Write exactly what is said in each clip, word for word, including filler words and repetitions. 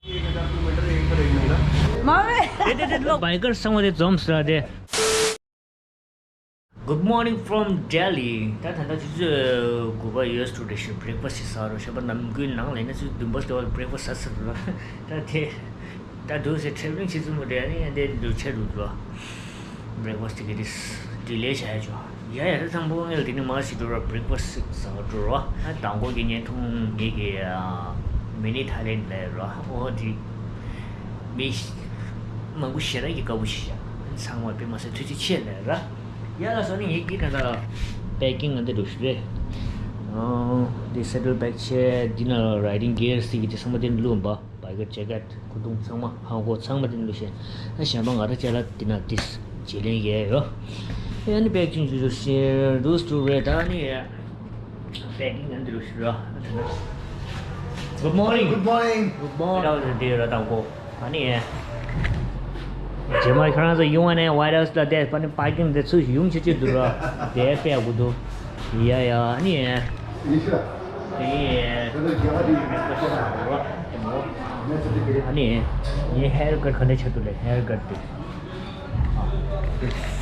མ་བས། དེ་དེ་དེ་ལོ་བའི་ཀར་ཚང་མ་དེ་འཛོམས་ཟེར་དེ། Good morning from Delhi. ད་ད་ལྟ་ཆུ་ཚོད་དགུ་པ་ཡོད་སུ་རེད་ཤག breakfast ཞིག་ཟ་རོགས་ཞེས་པ་ནམ་རྒྱུན་ནང་ལས་ན་ཆུ་ཚོད་བདུན་པ་ཞིག་འདུག breakfast ཟ་ཟེར་རོགས། ད་དེ་ད་འདུག་སེ་travelling བྱེད་ཚུལ་མོ་དེ་ཨ་ནི་ཨ་འདྲས་འདུག་ཆེ་རུ་འགྲོ། breakfast གི་དེ་delay བྱ་ཡ་ཆོག་ཡ་ཡ་རེ་ཚང་པོ་ངས་དེ་ནི་མ་ཞིག་འགྲོ་ར་breakfast ཟ་འགྲོ་ར། ཨ་དང་པོ་གི་བརྙན་ཐུང་ངེད་ཀྱི་mini Thailand ལས་ར། ཨོ་དེ་མི་མང་པོ་ཞེ་དྲག་གི་དགའ་པོ་ཞིག་བྱ། ཚང་མ་དཔེ་མ་སྲིད་ཐུགས་རྗེ་ཆེ་ལས་ར། ཡ་ལ་སོ་ནི་ངེད་ཀྱི་ད་ལྟ་packing ང་འདི་འགྲོ་ཞུ་རེད། ཨོ་དེ་saddle bag བྱས། འདི་ན་riding gear ཟེར་གི་དེ་ཚང་མ་དེ་ནི་བླུགས་འབའ། བའི་ཀར་ཇེ་ཀེཊ་ཁུ་ཐུང་ཚང་མ་ཧང་གོ་ཚང་མ་དེ་འདུག་ཤེས། ཨ་གཞན་པ་ང་རང་ཅ་ལག་དེ་ན་ཏིས་བརྗེ་ལེན་ཡས་ཡོད། ཨ་ནི་པེག་ཅིང་ཅུ་ཅུ་ཤེར་འདུག་སུ་རེད། ད་ནི་པེག་ཀིང་ཨ་འདི་རུ་ཤི་རོ། Good morning. Good morning. Good morning. ད་འདི་ར་དང་གོ་ཨ་ནི་རྗེས་མ་ཁྱོད་རང་ཚོ་ཡོང་བ་ནས་White House ལ་བསྡད་པ་ནི་པར་ཀིང་དེ་ཚུར་ཡོང་ཆེ་ཆེ་འདུག་ར། དེ་པེག་གུ་འདུག་ཡ་ཡ་ཨ་ནི། དེ་ཨ་ནི་ངའི་hair cut ག་འདྲ་ཆགས་འདུག་ལས། hair cut དེ་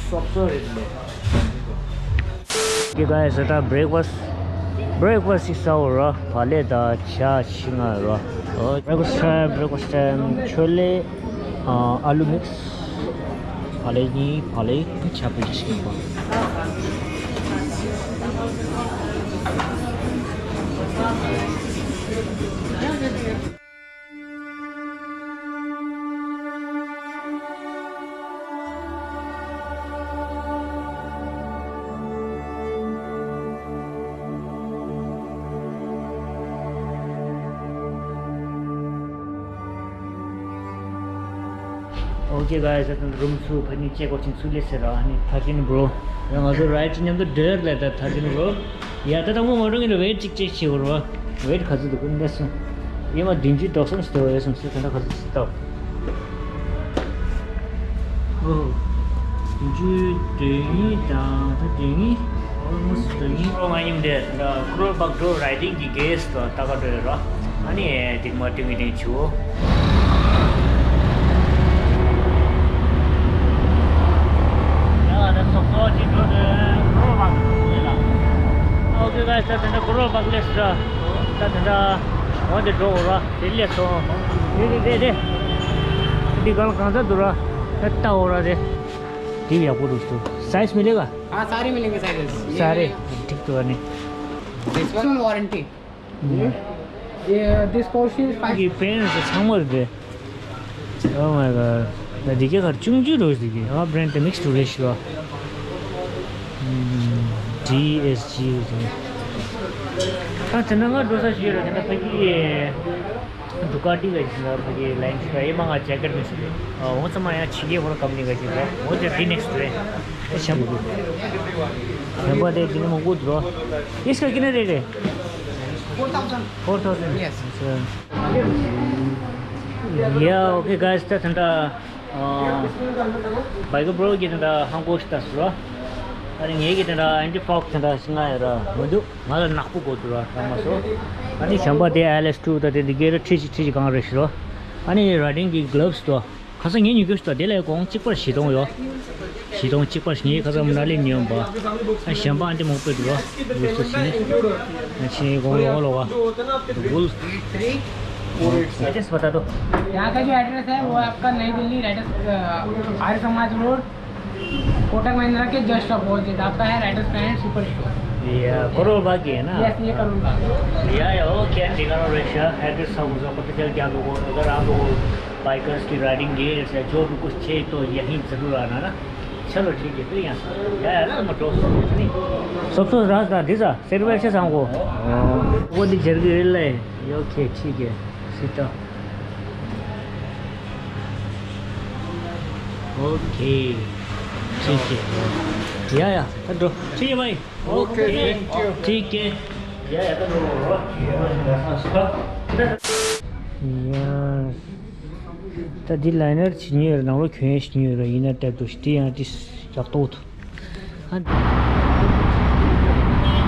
སོབ་སོབ་རེད་འདུག་ལས། ཀི་ག་ཡ་ས་ད་breakfast breakfast ཞིག་ཟ་འོ་ར། བག་ལེབ་དང་ཇ་ཆི་ང་ར། breakfast time, breakfast time. ཆོ་ལེ། ཨ་ཨ་ལུ་mix བག་ལེབ་གཉིས། བག་ལེབ་ཆ་པོ་ཅིག་ཡིན་པ། Okay guys, ད་རུམ་ཚུ་ཕ་ནི་ཅེག་ཨའུཊ་ཅིང་ཚུ་ལེ་ཟེར་ར། ཨ་ནི་thirteen bro. ཡང་ང་ཚོ་ride མཉམ་དུ་འགྲོ་ཡར་ལས་ད་thirteen bro. ཡ་ད་དང་པོ་མ་འགྲོ་ངེས་ལ་weight གཅིག་check བྱེད་དགོས་ར། weight ག་ཚོད་འདུག་གོ་འདས་སོང་། ཡེ་མ་བདུན་ཅུ་དོག་གསུམ་ཞིག་འདུག་ཡོད་སོང་ཟེར་ད་ད་ག་ཚོད་ཞིག་ལྟ། ཨོ། བདུན་ཅུ་དོན་གཉིས་དང་ད་དོན་གཉིས། almost དོན་གཉིས། ཁོ་ང་ཉིན་དེ་ད་ཀོ་རོར་བྷག་འགྲོ་riding གི་gas དང་ད་ག་འགྲོ་ཡོད་ར། ཨ་ནི་དེ་མ་དེ་ངས་དེ་བྱུ། ཡ་ད་སོག་སོག་ཅིག་འགྲོ་དོན་ཀོ་རོར་བྷག་འགྲོ་ཡོད་ལ། Okay guys, ད་དེ་འདྲ་ཀོ་རོར་བྷག་ལས་ར། ད་དེ་འདྲ་འོ་དེ་འགྲོ་འོ་ར། དེ་ལས་སོང་། དེ་དེ་དེ་དེ། འདི་གང་ལ་གང་ཚ་འདུག་ར། ད་ལྟ་འོ་ར་དེ། དེ་ཡག་པོ་འདུག་སུ། size མི་ལེ་ག हाँ, सारे मिलेंगे sizes। ये सारे। ठीक तो नहीं। This one warranty। ये, this Porsche is five। ये पेन से छांगो दे। Oh my god. ད་འདི་ག་གར་ཅུང་ཅུ་རོ་ཟིག་གི། ཨ་brand དེ་mix to ratio། ཨམ། ཌི་ཨེས་ཇི་ཟེར། ཨ་དེ་ན་ང་འགྲོ་ས་ཞིག་ཡོད་ར། དེ་ན་ཕ་གི་ཌུ་ཀ་ཏི་ག་ཞིག་ལ་ཕ་གི་ལའིན་ཞིག་ལ་ཨེ་མ་ང་ཇེ་ཀེཊ་མི་ཤེས། ཨ་འོ་ཚང་མ་ཡང་ཕྱི་རྒྱལ་ཧོར་ཀམ་ནི་ག་ཞིག་ལ་འོ་དེ་འདི་next རེད། ཨེ་ཤམ་པོ་འདུག་ཤམ་པོ་དེ་འདི་ནི་མང་པོ་འདུག་ཨིས་ཀ་ཀི་ན་རེད་རེད། Four thousand. Four thousand. Yes. Yeah, okay guys, ད་ད་ད། བའི་ཀར་བྷོ་རོ་གི་དེ་འདྲ་ཧང་གོ་ཞིག་ལྟ་སོང་ར། ཨ་ནི་ངེད་ཀྱི་དེ་འདྲ་ཨན་ཊི་ཕོག་དེ་འདྲ་ཞིག་ང་ཡོད་ར་མི་འདུག་ང་ལ་ནག་པོ་དགོས་འདུག་ར་ད་མ་སོ། ཨ་ནི་གཞན་པ་དེ་ཨེལ་ཨེས་ཊུ་ད་དེ་འདི་གའི་ར་ཁྲི་ཅིག་ཁྲི་ཅིག་གང་རེད་ཞུ་རོ། ཨ་ནི་རའི་ཌིང་གི་གྷི་ལབ་སི་དོ། ཁ་སང་ངས་ཉོས་རྒྱུ་ཞིག་དང་དེ་ལས་གོང་གཅིག་པར་བཞི་སྟོང་ཡོད། བཞི་སྟོང་གཅིག་པར་ངས་ཁ་སང་མ་ན་ལི་ཉོས་པ། ཨ་གཞན་པ་ཨ་འདི་མང་པོ་འདུག་ར། འདུག་སོ་ཞིག་ཨ་ཆེ་གོང་ལོག་ལོག་ག་འདུག་གུལ། Address बता दो। यहाँ का जो एड्रेस है वो आपका नई दिल्ली राइटर्स, अ, आर्य समाज रोड, कोटक महिंद्रा के जस्ट अपोजिट आपका है राइटर्स प्लैनेट सुपर स्टोर। ये करोल बाग की है ना? यस, ये करोल बाग। या या ओके, ठीक है। एड्रेस सब मुझे पता चल गया आप लोगों को। अगर आप लोगों को बाइकर्स की राइडिंग गियर्स या जो भी कुछ चाहिए तो यहीं ज़रूर आना ना। चलो ठीक है, फिर यहाँ से या या ना मोटो नहीं। सब तो राज ना दिसा सिर्फ ऐसे सांगो। वो दी जरगी रिले। ओके, ठीक है। सीता। ओके। ठीक है। या या, हटो। ठीक है भाई। Okay, thank you. ठीक है। या या, हटो। या। ད་འདི་ལའི་ནར་བྱེད་ཉེ་ཡོད་ར། ནང་ལོགས་གྱོན་ཡས་བྱེད་ཉེ་ཡོད་ར། ཡིན་ན་ལྟ་འདུག་ཤི་དེ་ཡང་དེ་ཡག་ཏོག་ཏུ།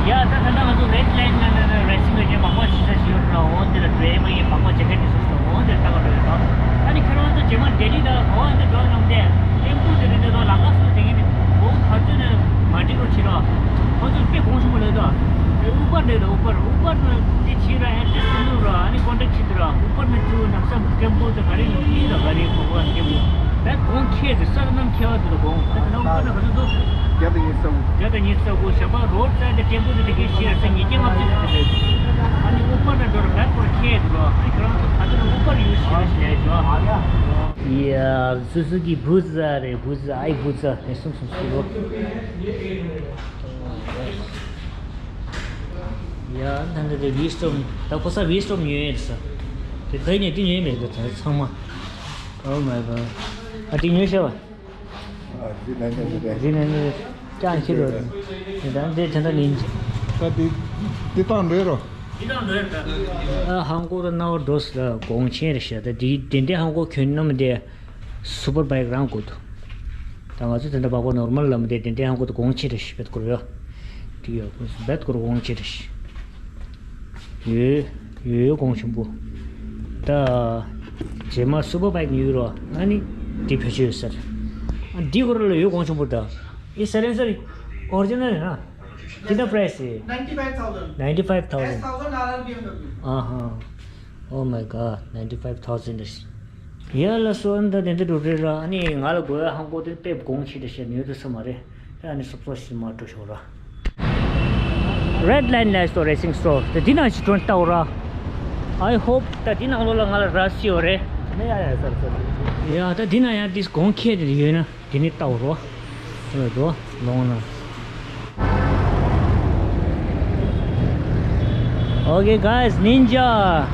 ཡ་ད་ད་ལྟ་ང་ཚོ་རེད་ལེན་ལ་ལ་ལ་རེ་སིང་གི་མང་པོ་ཞིག་ས་ཞིག་ཡོད་ར། འོ་དེ་ལ་འགྲོ་ཡས་མ་ཡིན་མང་པོ་ཇེ་ཀེཊ་ནས་སོ་སོ་འོ་དེ་ལྟ་ག་འགྲོ་ཡོད་ར། པར་ནི་ཚུར་ནམ་སང་ཊེམ་པོ་དེ་ག་རེ་ཡོད་ཡིན་ལ་ག་རེ་གོ་བ་ཊེམ་པོ་བད་གོང་ཁེ་དེ་ས་གནམ་ཁེ་བ་དེ་ལ་གོང་ད་དེ་ནང་པར་ན་ག་ཚོད་འདུག་བརྒྱ་དང་ཉི་ཤུ་རྩ་དགུ། བརྒྱ་དང་ཉི་ཤུ་རྩ་དགུ་ཞབས་པ་རོ་ཌི་སའི་ཌི་ཊེམ་པོ་དེ་དེ་གའི་ཤེར་ས་ཉིས་བརྒྱ་ལྔ་བཅུ་དེ་དེ་རེད། ཨ་ནི་ཨུ་པར་ན་འགྲོ་ར་བད་སྐོར་ཁེ་དེ་ལ་ཨ་ནི་ཁྱོད་རང་ཚོ་ད་དེ་ནང་ཨུ་པར་ཡོད་ཤེར་ཤེར་ཡོད། ཡ་སུ་ཛུ་ཀི་བུ་ཛ་རེད། བུ་ཛ་ཨའི་བུ་ཛ་རེད། སུམ་སུམ་སུ་རོ། ཡ་ད་འདི་དེ་ཝི་སི་ཊོམ་ད་ཁོ་ས་ཝི་སི་ཊོམ་ཉོས་ཡོད་ས། དེ་ད་ནས་དེ་ཉོས་མེད་འདུག་ད་ཚང་མ། Oh my god. ཨ་དེ་ཉོས་ཤག་བ། ཨ་དེ་ནས་ནས་དེ་དེ་ནས་ནས་ཀྱང་ཁྱེར་རོ། ད་འདི་དེ་འདྲ་ལིན། ད་དེ་དེ་བཏང་འགྲོ་རོ། དེ་བཏང་འགྲོ་ཡ་ད། ཨ་ཧང་གོ་ད་ནའོ་འགྲོ་ས་ད་གོང་ཆེན་རེད་ཤག་ད་དེ་དེ་འདྲའི་ཧང་གོ་གྱོན་ནམ་དེ། སུ་པར་བྷའིཀ་རང་དགོས་འདུག་ད་ང་ཚོ་དེ་འདྲ་བ་གོ་ནོར་མལ་ལ་མི་དེ་དེ་འདྲའི་ཧང་གོ་དེ་གོང་ཆེ་རེད་ཤི་བེད་སྐོར་ཡོད། དེ་ཡོད་བེད་སྐོར་གོང་ཆེ་རེད་ཤི། ཡོད་ཡོད་གོང་ཆེན་པོ། ད་རྗེས་མ་སུ་པར་བྷའིཀ་ཉོས་རོ། ཨ་ནི་དེ་བེད་སྤྱོད་ཡོད་ས་རེད། ཨ་འདི་སྐོར་ལ་ཡོད་གོང་ཆེན་པོ་ད། ཨི་སེ་ལེན་སར་ཨོ་རི་ཇི་ནལ་རེད་ན། དེ་འདྲ་པ་རའི་སི་རེད། Ninety five thousand. Ninety five thousand. S thousand R R B M W. ཨ་ཧ། Oh my god, ninety five thousand རེད། ཡ་ལ་སོ་ཨ་ནི་ད་དེ་འདྲ་འགྲོ་རེད་ར། ཨ་ནི་ང་ལ་དགོས་ཧང་གོ་དེ་དཔེ་གོང་ཆེ་དེ་བཤད་ཉོས་དུ་ས་མ་རེད། ཨ་ནི་སོབ་སོ་ཞིག་མ་འགྲོ་ཤོག་ར། Red Line Light Store Racing Store དེ་འདི་ནང་ཞིག་གྲོན་ལྟ་འོ་ར། I hope ད་འདི་ནང་ལོགས་ལ་ང་ལ་ར་སི་ཡོད་རེད། ནི་ཡ་ཡ་སར་སར། ཡ་ད་འདི་ནང་ཡང་དེ་གོང་ཁེ་དེ་ཡོད་ན། དེ་ནི་ལྟ་བ་རོ། ལོ་ལོ་ལོང་ན། Okay, guys, Ninja.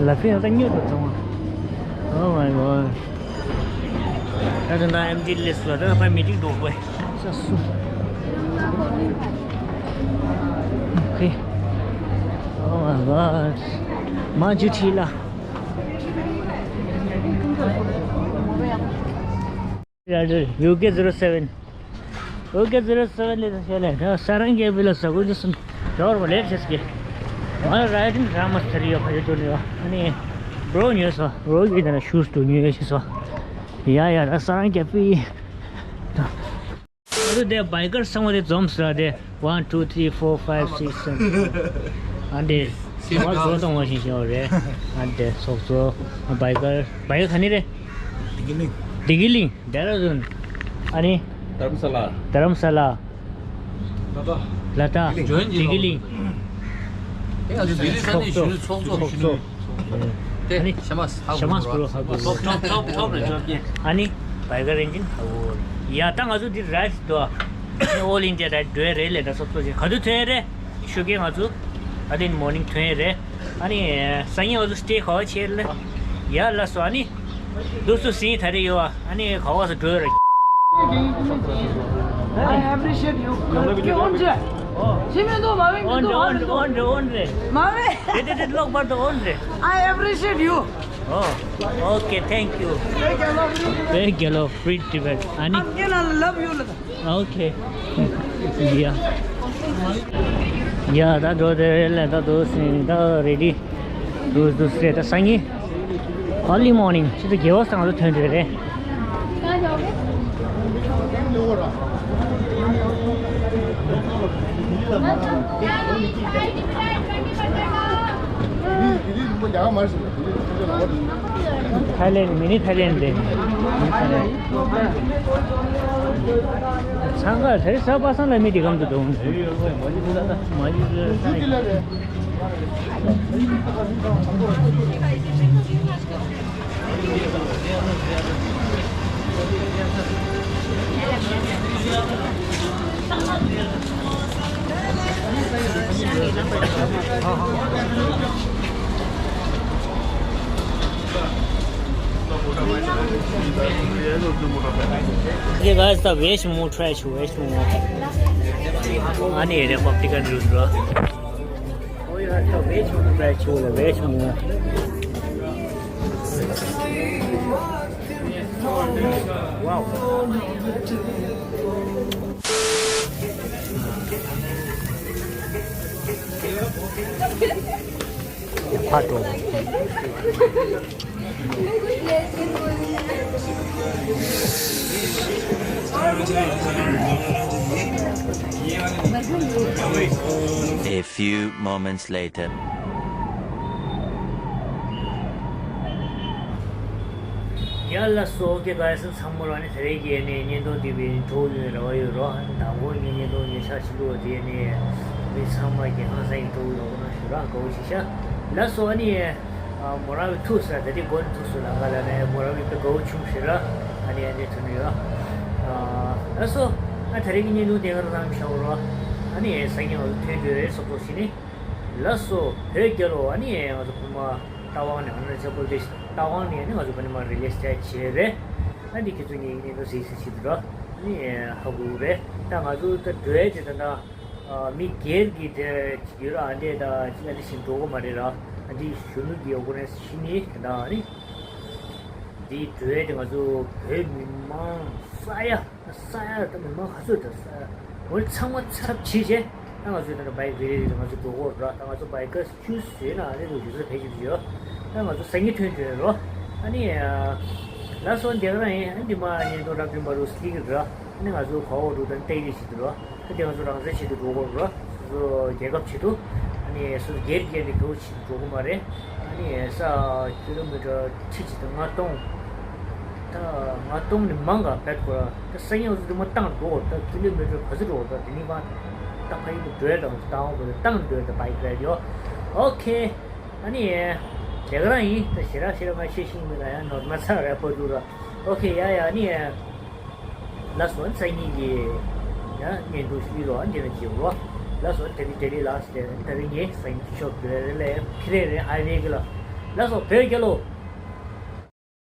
Laughing at the new. Oh my god. ད་ད་ད་ཨེམ་ཌི་ལེ་སུ་ད་ད་མི་ཊིང་འགྲོ་དགོས། ས་སུ། Okay. Oh my god. མ་ཇུ་ཁྲི་ལ། ཡུ་ཀེ་ཛི་རོ་སེ་བེན། ཡུ་ཀེ་ཛི་རོ་སེ་བེན་ལས་ཤེས་ལས། ས་རང་གི་བི་ལ་ས་ཀུ་ཇི་སུན། ཇོར་བ་ལེར་ཤེས་ཀྱི། ང་རའི་ཌིང་ར་མ་སྟར་ཡོད་ཁ་ཡོད་དུ་ནི་ཡོད། ཨ་ནི་བྲོ་ཉོས་སོ། བྲོ་གི་ད་ན་ཤུ་ཟ་དུ་ཉོས་ཤེས་སོ། ཡ་ཡ་ད་ས་རང་གི་བི། ཨ་རུ་དེ་བྷའི་ཀར་ཚང་མ་དེ་འཛོམས་སོ་དེ། One, two, three, four, five, six, seven. ཨ་འདྲེ། ང་ཚོ་དང་བ་ཞིག་བྱས་པ་རེད། ཨ་འདྲེ་ཚོགས་གཙོ། བྷའི་ཀར། བྷའི་ཀར་ག་ནས་རེད། བདེ་སྐྱིད་གླིང་། བདེ་སྐྱིད་གླིང་། ཌེ་ར་ཌུན། ཨ་ནི། དྷ་རམ་ས་ལ། དྷ་རམ་ས་ལ། ལ་དྭགས། ལ་དྭགས། བདེ་སྐྱིད་གླིང་། ཨེ་ང་ཚོ་ལྡི་ལི་ས་གནས་གཞོན་ནུ་ཚོགས་གཙོ། ཚོགས་གཙོ། དེ་ཨ་ནི་ཤ་མ་ཧ་ཤ་མ་གོ་ར། ཧ་གོ་ཊོབ་ཊོབ་ཊོབ་རེད་ཊོབ་རྒྱན། ཨ་ནི་བྷའི་ཀར་ཨིན་ཇིན་ཧ་གོ། ཡ་ད་ང་ཚོ་འདི་རའིཌ་དོ། ཨོལ་ཨིན་ཌི་ཡ་རའིཌ་འགྲོ་ཡ་རེད་ལས་ད་སོབ་སོབ་ཅིག་ག་དུས་ཐོན་ཡ་རེད། ཤོད་ཀྱི་ང་ཚོ་ཨ་ནི་མོར་ནིང་ཐོན་ཡ་རེད། ཨ་ནི་སང་ཉིན་ང་ཚོ་སི་ཊེ་ག་བ་བྱེད་ལ། ཡ་ལ་སོ་ཨ་ནི་འདུག་སུ་སིང་ད་རེ་ཡོད་ཨ་ནི་ག་བ་སོ་འགྲོ་ཡ་རེད། I appreciate you. ཀྱི་ཨོན་ཇེ། ཞི་མི་འདུག་མ་བེད་འདུག་ཨོན་ཇེ་ཨོན་ཇེ་ཨོན་ཇེ། མ་བེད། དེ་དེ་དེ་ལོག་པར་དུ་ཨོན་ཇེ། I appreciate you. Oh, okay, thank you. Thank you, love you. Thank you, love, free Tibet. ཨ་ནི། I'm gonna love you. Okay. Yeah. Yeah, ད་འགྲོ་དེ་ལས་ད་དུ་སིང་ད་རེ་ཌི། དུ་དུ་སེ་ད་སང་ཉིན། Early morning. ཆུ་ཚོད་བརྒྱད་པ་སང་ལ་ཐོན་འགྲོ་རེད། ཐའི་ལེན་མི་ནི་ཐའི་ལེན་རེད། ཚང་ག་དེ་ས་པ་སང་ལ་མི་དེ་གམ་དུ་འགྲོ་འོང་། Okay, guys, the veg momo try chu, veg momo. Ani republican rule, bro. Oh, you have the veg momo try chu, the veg momo. Wow. A few moments later. ཡ་ལགས་སོ། ཨོ་ཀེ་ག་ཡ་སི་ཚང་མ་ལ་ནི་དེ་རིང་གི་ནི་བརྙན་ཐུང་འདི་བའི་འགྲོ་ཡོད་རེ་བ་ཡོད་རོ། ཨ་ནི་དང་པོ་ངའི་བརྙན་ཐུང་ཉེ་ཆར་ཕྱིན་འདུག་དེ་ནི་མི་ཚང་མ་གི་ཧང་སང་གི་འགྲོ་ཡོད་རོ། ན་ཞུ་ར་དགའ་བོ་ཞིག་ཤ། ལགས་སོ། ཨ་ནི་ཨ་མོ་རང་གི་ཐུགས་སུ་ད་དེ་མགོ་ནས་ཐུགས་སུ་ལ་ག་ལ་ནས་མོ་རང་གི་དགའ་བོ་ཆུང་ཞིག་ར། ཨ་ནི་ཨ་ནི་ཐུགས་ནས་ཡོད། ལགས་སོ། ཨ་དེ་རིང་གི་བརྙན་ཐུང་དེ་ག་རང་བཞག་རོ། ཨ་ནི་སང་ཉིན་ང་ཚོ་ཐོན་འདོད་རེད་སོག་སོག་ཞིག་ནི། ལགས་སོ། བོད་རྒྱལ་ལོ། ཨ་ནི་ང་ཚོ་ཕུ་མ་རྟ་དབང་ནས་ཨ་ནི་ཆ་པོ་དེ་རྟ་དབང་ནས་ཨ་ནི་ང་ཚོ་ཕུ་མ་རི་ལེ་སི་ཆེ་རེད། ཨ་ནི་ཁྱེད་ཚོ་ངའི་ནས་ཚོ་སི་སི་ཆེ་དུ་ར། ཨ་ནི་ཧ་གོ་རེད། ད་ང་ཚོ་ད་འགྲོ་ཡས་དེ་ད་ད་མི་སྒེར་གྱི་དེ་ཡོད་ར། ཨ་འདྲས་ད་ཅི་ཨ་འདྲས་ཤིག་འགྲོ་གི་མ་རེད་ར། ཨ་འདི་གཞོན་ནུ་གི་ཨོ་གོ་རེ་ཤི་ནི་དེ་ད་ཨ་ནི་འདི་འགྲོ་ཡས་དེ་ང་ཚོ་བོད་མི་མང་ས་ཡ། ས་ཡ་ད་མི་མང་ག་ཚོད་ད་ས་ཡ། འོན་ཚང་མ་ཚབ་བྱེད་བྱས། ད་ང་ཚོས་ད་ནི་བའི་ཀི་རེ་རེ་ང་ཚོ་འགྲོ་གོ་ར། ད་ང་ཚོ་བའི་ཀི་ཆུ་ཟོས་ན་རེ་རུ་ཡོད་ཚད་ཕལ་ཆེར་ཡོད། ད་ང་ཚོ་སང་ཉིན་ཐོན་བྱོས་རོ། ཨ་ནི་ལ་སོ་འདི་ག་རང་ཡིན། ཨ་འདི་མ་ཉིན་དུ་རབ་བྱུང་བ་རུ་སི་ཀི་ར། ཨ་ནི་ང་ཚོ་ག་འོག་རུ་ད་ནི་ཏེ་རི་ཞིག་འདུག་རོ། ཨ་འདི་ང་ཚོ་རང་བཙན་ཆེད་དུ་འགྲོ་གོ་ར། སོ་སོ་རྒྱལ་ཁབ་ཆེད་དུ། ཨ་ནི་སོ་སོ་སྒེར་སྒེར་ནས་འགྲོ་ཆེད་དུ་འགྲོ་གོ་མ་རེད། ཨ་ནི་ས་ཀི་ལོ་མི་ཊར་ཁྲི་གཅིག་དང་ལྔ་སྟོང་། ད་ལྔ་སྟོང་ནས་མང་ག་བེད་ཁོ་ར། ད་སང་ཉིན་འུ་ཚོ་དེ་མ་བཏང་འགྲོ། ད་ཀི་ལོ་མི་ཊར་ག་ཚོད་འགྲོ། ད་དེ་ནི་མ་ད་ཕ་ཡི་དུ་འགྲོ་ཡ་དང་བཏང་འོང་བཏང་འགྲོ་ཡ། ད་བའི་ཀི་རེད་ཡོ། ཨོ་ཁེ། ཨ་ནི་དེ་ག་རང་ཡིན། ད་ཞེ་དྲག་ཞེ་དྲག་ང་ཤེས་ཤིང་མི་ལ་ཡ་ནོར་མ་ཚར་ར་པོ་འདུག་ར། ཨོ་ཁེ། ཡ་ཡ། ཨ་ནི་ལ་སོ་སང་ཉིན་གྱི་ཡ་བརྙན་ཐུང་ཞིག་རོ། ཨ་འདི་ན་བྱེད་རོ། ལ་སོ་དེ་རིང་དེ་རིང་ལ་སོ་དེ་རིང་ངས་སང་ཉིན་ཤོག་བོད་རེ་ལས་ཕི་རེ་རེ་ཧའི་ཝེ་གི་ལ། ལ་སོ་བོད་རྒྱལ་ལོ།